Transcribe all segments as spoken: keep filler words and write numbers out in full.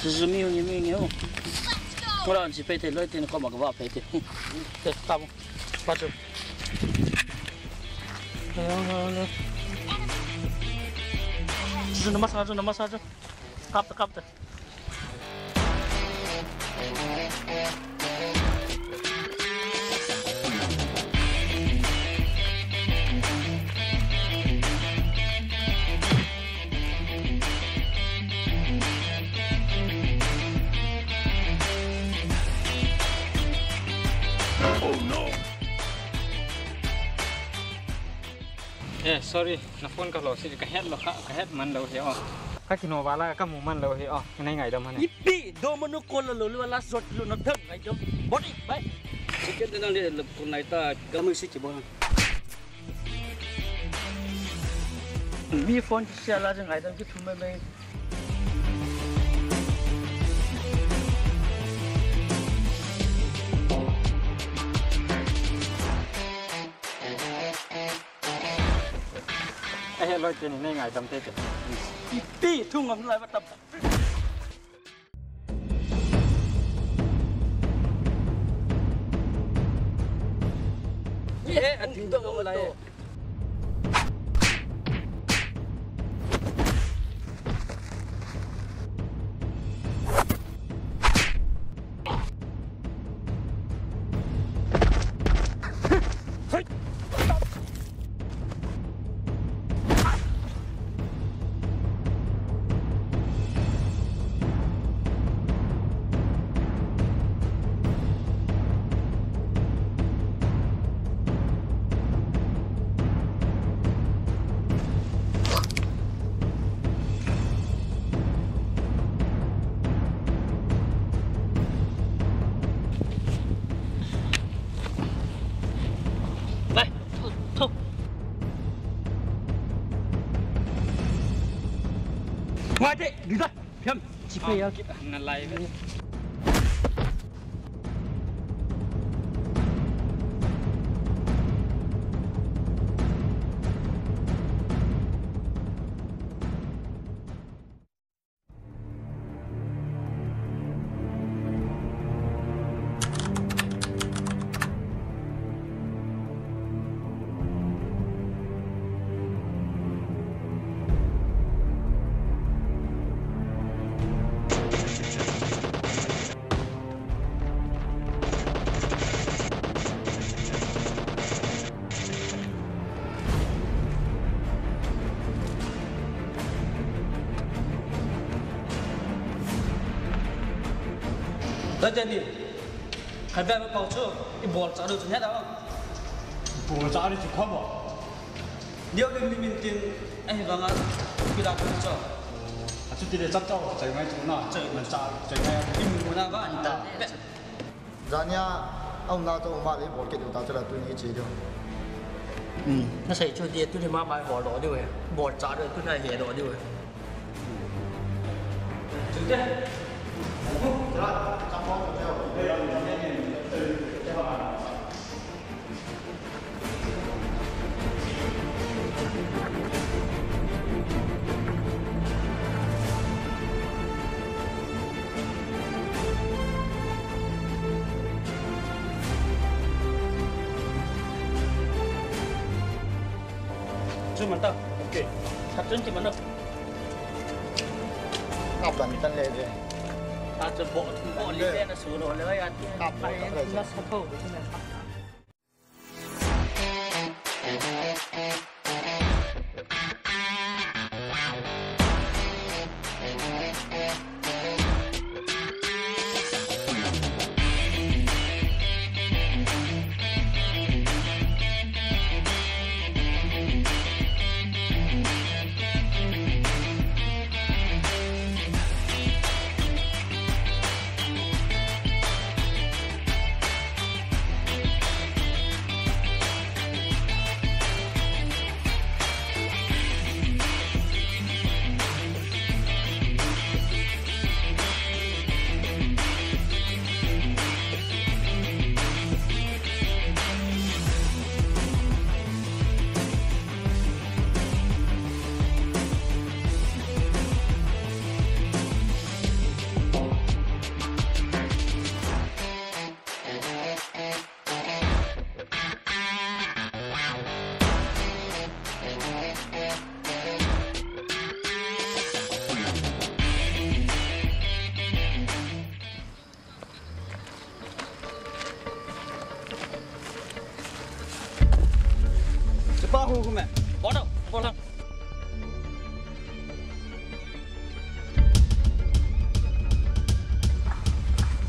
Zumi hu, mi nge hu. Ora an si pe te loi te ni ko ma ka ba pe te. Te ta mo. Pa chu. Chu na masa chu, na masa chu. Kap ta, kap ta. Eh, sorry, na phone ka lo si, ka het lo kha, ka het man lo hi o. Ka kino vala, ka mu man lo hi o. Nei ngaidam hane. Ipi, do manu ko lo lo, last shot lo na thang ngaidam. Body, bye. Ticket na le lo ko nai ta, ka mu si ki bo. Mi phone ki sia la jeng ngaidam ki thum mai mai. Ahe loi te ni nei ngaidam te te. Ipi thu ngam lai va tam. Ye, a ding dong lai. Lai, thu, thu. Ngai te, ding ta, phiam. Chi pe ya. Na lai ve. Tadeni, hai ba ma pau chu, i bol cha ru chu ne da. Bol cha ru chu kho bo. Neo lim lim in tin, ahi vanga, kila ka cho. A chu ti le chap chau, chai ngai chu na, chai ngai cha, chai ngai. Im na ba an ta. Jania, aum na chu ma le bol ke du ta chu la tu ni che du. Hmm. Na sei chu dia tu ni ma bai ho lo diu e. Bol cha de tu na he lo diu e. Chu te. Chu la, cha ko chu. Chu man ta. Okay. Khat chun ki man na. Kap dan tan le je. Ta chu bo, bo li le na su lo le ya. Kap bo ta le je. Na sa tho, chu na kap. Hu, hu me. Bol dong, bol dong.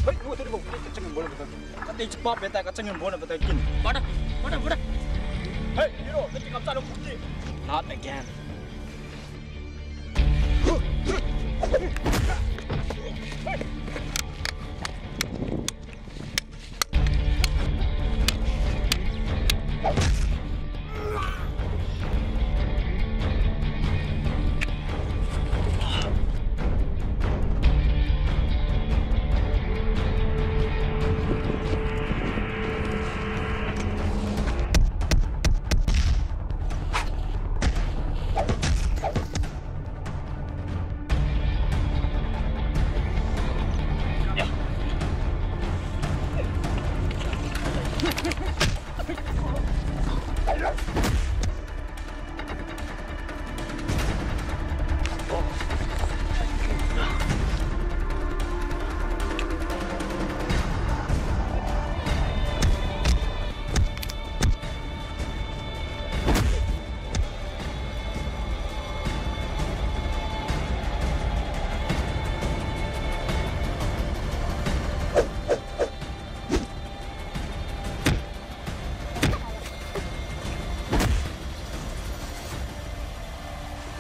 Hei, hu, tadi bol. Ka changin bol na betul. Ka tei cepat betul, ka changin bol na betul kin. Bol dong, bol dong, bol dong. Hei, hero, nanti kamu tak ada bukti. Not again.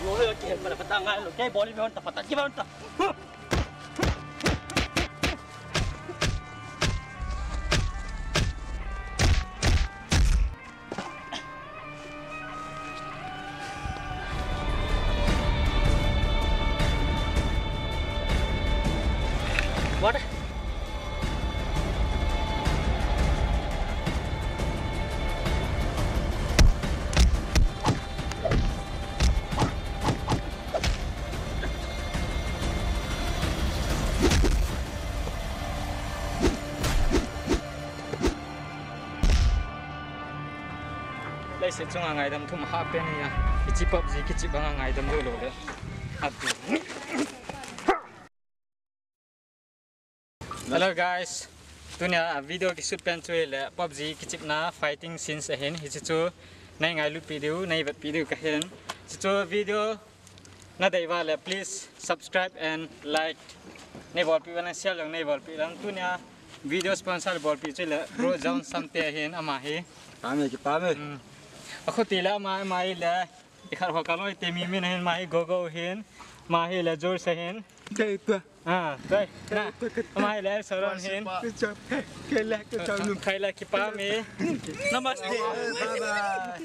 Lo he, ke, pada, pada, ngai lo, ke, boli, pada, pada, ke, pada. What? Leiset chunga ngaidam thum hah pen ahi a. Hiche PUBG kichep banga ngaidam lou lou le. Atu. Hello guys. Tunia video kishoot pen chu hile PUBG kichepna fighting scenes ahin. Hiche chu nei ngailut pi diu, nei vet pi diu kahin. Hiche chu video Na dei uva le, please subscribe and like. Nei bolpi uva le, share jong nei bolpi uva le. Tunia video sponsor bolpi chu le, Bro John Samte ahin, ama hi. Kipah e, kipah e. Hmm. Akhuti le ama, ama hi le, ikhat ho kaloi te mi min ahin, ama hi Gogo ahin, ama hi le George ahin. Kei pa. Ah, kei. Na. Kei pa, kei pa. Ama hi le Saron ahin. Kei pa. Kei pa. Kei le, kei pa. Kei le, kipah e. Namaste. Bye bye.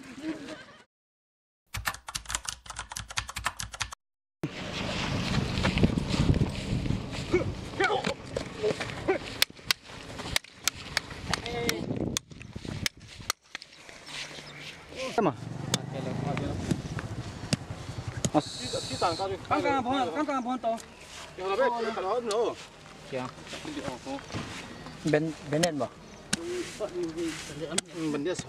Sama. As. Kang kang bon, kang kang bon to. Kya? Ben, Bennett ba? Ben dia sa.